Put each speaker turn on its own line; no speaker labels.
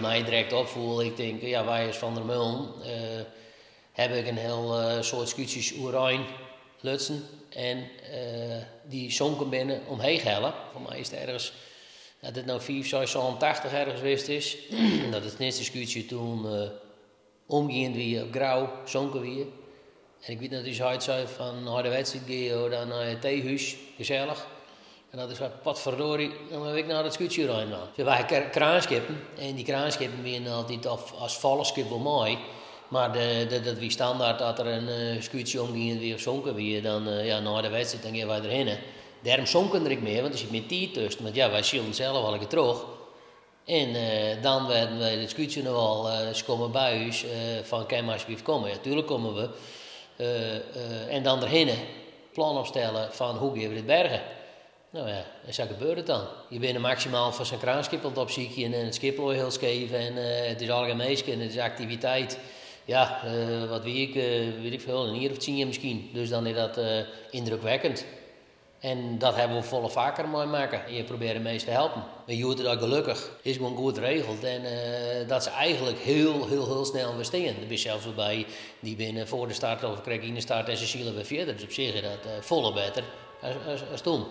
my direkt opfoel, ik tink, ja, wy as Van der Meulen hawwe ek in hiel soad skûtsjes oerein lutsen en dy't sonken binne omheech helle. Foar my is it ergens, dat it no fiif, seis, 87 ergens west is, dat it Snitser skûtsje toen omgien wie op Grou, sonken wie. En ik wit dat ús heit sei fan nei de wedstriid gean jo dan nei it teehús, gesellich. En dat is wat, potverdorie, dan moatte we ek nei dat skûtsje oerein dwaan. Wy ha kraanskippen en dy kraanskippen wienen altyd as folchskip wol mei. Mar dat wie standaard dat der in skûtsje omgien wie of sonken wie, dan ja, nei de wedstriid dan gean wy derhinne. Dêrom sonken der ek mear, want der siet mear tiid tusken. Want ja, wy sylden sels allegear troch. En dan waarden wy it skûtsje noch al, se komme by ús fan kin my alsjeblieft komme? Ja, tuerlik komme we. En dan derhinne, plan opstelle fan hoe gean we dit berge? No ja, en sa gebeurt it dan. Je binne maksimaal foar sa'n kraanskip oan it opsykjen en it skip lei hiel skeef en it is allegear minsken en it is aktiviteit. Ja, wat wie ik, wit ik folle, in jier of tsien miskien. Dus dan is dat yndrukwekkend. En dat hawwe we wol folle faker meimakke. Je probearje minsken te helpen. Mar hjoed-de-dei gelokkich is gewoan goed regeld en dat se eigenlik hiel, hiel, hiel snel wer stean. Der binne sels wol by, dy binne foar de start of krekt yn de start en se sile wer fierder. Dus op sich is dat folle better as toen.